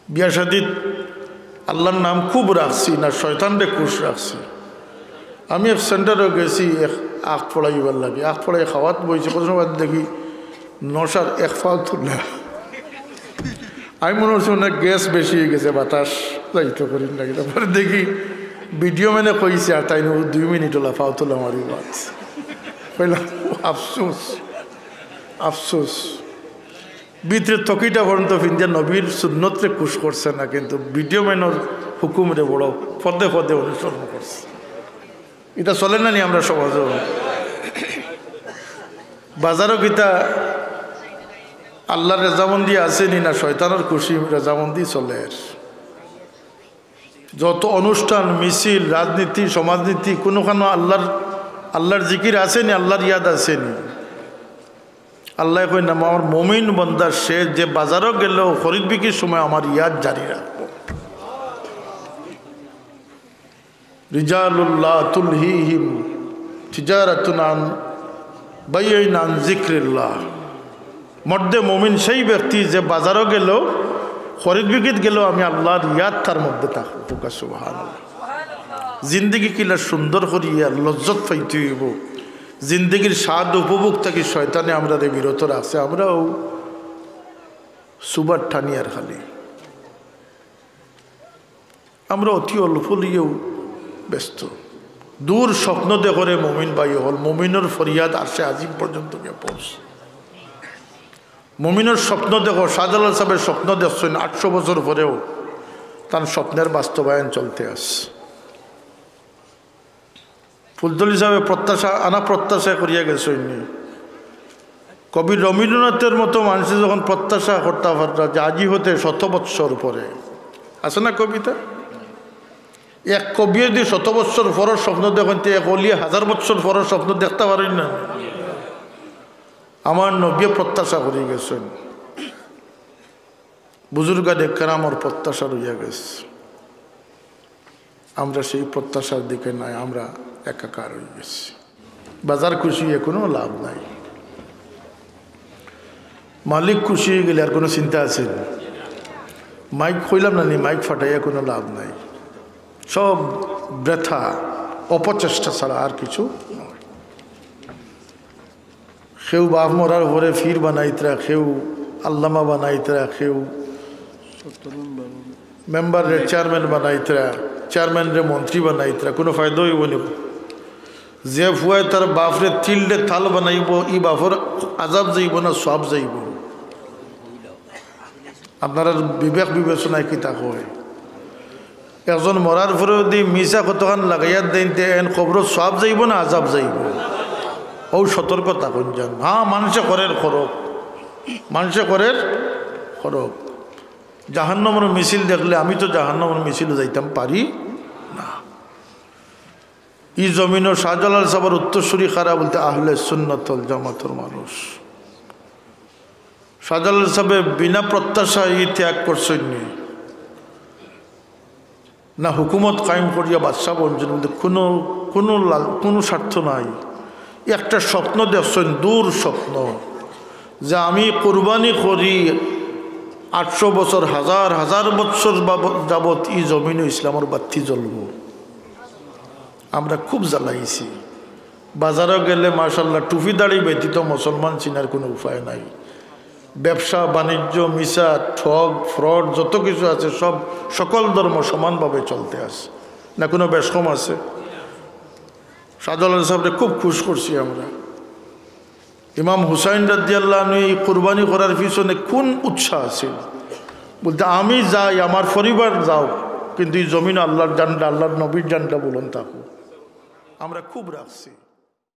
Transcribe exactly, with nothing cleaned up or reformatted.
বিয়া শাদিত আল্লাহর নাম খুব রাখছি না, শয়তানরে খুশ রাখছি। আমি এক সেন্টারো গেছি, এক আখ পড়াইবার লাগি, আখ পড়াই খাওয়াত বইছি, কত সময় বাদে দেখি নশার এক ফাও তুলে। আমি মনে করছি অনেক গ্যাস বেশি অই গেছে, বাতাস যাইতো করি না। তারপরে দেখি ভিডিও ম্যানে কইছে, আর তাইন দুই মিনিট অলা ফাও তুলা মারি বাদ। কইলাম, আফসোস, আফসোস। ভিতরে তকিটা পর্যন্ত ফিন্দিয়া নবীর সুন্নতরে খুশ করছে না, কিন্তু ভিডিও ম্যানর হুকুমরে বড় পদে পদে অনুসরণ করছে। ইটা চলে না নি আমরার সমাজো? বাজারো কিতা আল্লাহর রেজামন্দি আছে নি, না শয়তানর খুশি রেজামন্দি চলের? যত অনুষ্ঠান, মিছিল, রাজনীতি, সমাজনীতি, কুনুখানো আল্লাহর, আল্লাহর জিকির আছে নি, আল্লাহর ইয়াদ আছে নি? আল্লায় কইন, "আমার মুমিন বান্দা সে যে বাজারো গেলেও খরিদ বিক্রির সময় আমার ইয়াদ জারি রাখবো।" রিজালুল্লাহ তুলহিহিম তিজারাতুন আন বাইইন আন যিকরিল্লাহ। মর্দে মুমিন সেই ব্যক্তি যে বাজারো গেলেও, খরিদ বিক্রিত গেলেও আমি আল্লাহর ইয়াদ তার মধ্যে থাকবো। সুবহানাল্লাহ। জিন্দেগি কিলা সুন্দর করিয়া লজ্জত পাইতে অইবো। জিন্দেগির স্বাদ উপভোগ থাকি শয়তানে আমরারে বিরত রাখছে, আমরাও সুবার টানিয়ার খালি। আমরা অতি অল্প লইয়াউ ব্যস্ত। দূর স্বপ্ন দেখরে মুমিন ভাই অকল, মুমিনর ফরিয়াদ আরশে আজিম পর্যন্ত গিয়া পৌঁছে। মুমিনর স্বপ্ন দেখো, শাহজালাল সাহেবের স্বপ্ন দেখছইন, আটশো বছর পরেও তান স্বপ্নের বাস্তবায়ন চলতে আছে। ফুলতলি সাহেবে প্রত্যাশা, আনা প্রত্যাশা করিয়া গেছইন নি। কবি রবীন্দ্রনাথের মতো মানষে যখন প্রত্যাশা করতা পাররা যে আজি হতে শত বৎসর পরে, আছে না কবিতা? এক কবিয়ে যদি শত বৎসর পরর স্বপ্ন দেখইন, তে এক অলিয়ে হাজার বৎসর পরর স্বপ্ন দেখতা পারইন না? আমার নবীয়ে প্রত্যাশা করি গেছইন। বুজুর্গানে কেরামর প্রত্যাশা রইয়া গেছে। আমরা সেই প্রত্যাশার দিকে নাই, আমরা একাকার অই গেছি। বাজার খুশি অইয়া কুনু লাভ নাই। মালিক খুশি অই গেলে আর কুনু চিন্তা আছে নি? মাইক কইলাম না নি, মাইক ফাটাইয়া কুনু লাভ নাই, সব বৃথা, অপচেষ্টা ছাড়া আর কিছু নয়। কেউ বাপ মরার পরে পীর বানাইতরা, কেউ আল্লামা বানাইতরা, কেউ মেম্বাররে চেয়ারম্যান বানাইতরা, চেয়ারম্যানরে মন্ত্রী বানাইতরা, কুনু ফায়দা অইবো নি? যে পুয়ায় তার বাপরে তিলরে তাল বানাইবো, ই বাপর আজাব যাইবো না সওয়াব যাইবো? আপনারার বিবেক বিবেচনায় কিতা কয়? একজন মরার পরে যদি মিছা কতখান লাগাইয়া দেইন, তে এন কবরো সওয়াব যাইবো না আজাব যাইবো? অউ সতর্ক থাকইন যান। হ্যাঁ, মানষে করের করউক, মানষে করের করউক। জাহান্নামর মিছিল দেখলে আমি তো জাহান্নামর মিছিলো যাইতাম পারি না। ই জমিনো শাহজালাল সাহেবর উত্তরসূরি কারা বলতে আহলে সুন্নাত ওয়াল জামাতর মানুষ। শাহজালাল সাহেবে বিনা প্রত্যাশায় ই ত্যাগ করছইন নি? না হুকুমত কায়েম করিয়া বাদশা বনছইন বলতে কুনু, কুনু লাল-, কুনু স্বার্থ নাই। একটা স্বপ্ন দেখছইন, দূর স্বপ্ন, যে আমি কুরবানি করি আটশো বছর, হাজার হাজার বছর বাব-, যাবত ই জমিনো ইসলামর বাত্তি জ্বলবো। আমরা খুব জ্বালাইছি। বাজারো গেলে মাশাআল্লাহ টুপি দাড়ি ব্যতীত মুসলমান চিনার কুনু উপায় নাই। ব্যবসা বাণিজ্য, মিছা, ঠগ, ফ্রড যত কিছু আছে সব, সকল ধর্ম সমানভাবে চলতে আছে, না কুনু বেশ কম আছে? শাহজালাল সাহেবরে খুব খুশ করছি আমরা। ইমাম হুসাইন রাদিয়াল্লাহু আনহু ই কুরবানি করার পিছনে কুন উৎসাহ আছিল? বলতে, "আমি যাই, আমার পরিবার যাও, কিন্তু ই জমিনো আল্লাহর ঝান্ডা, আল্লাহর নবীর ঝান্ডা বুলন্দ থাকো।" আমরা খুব রাখছি।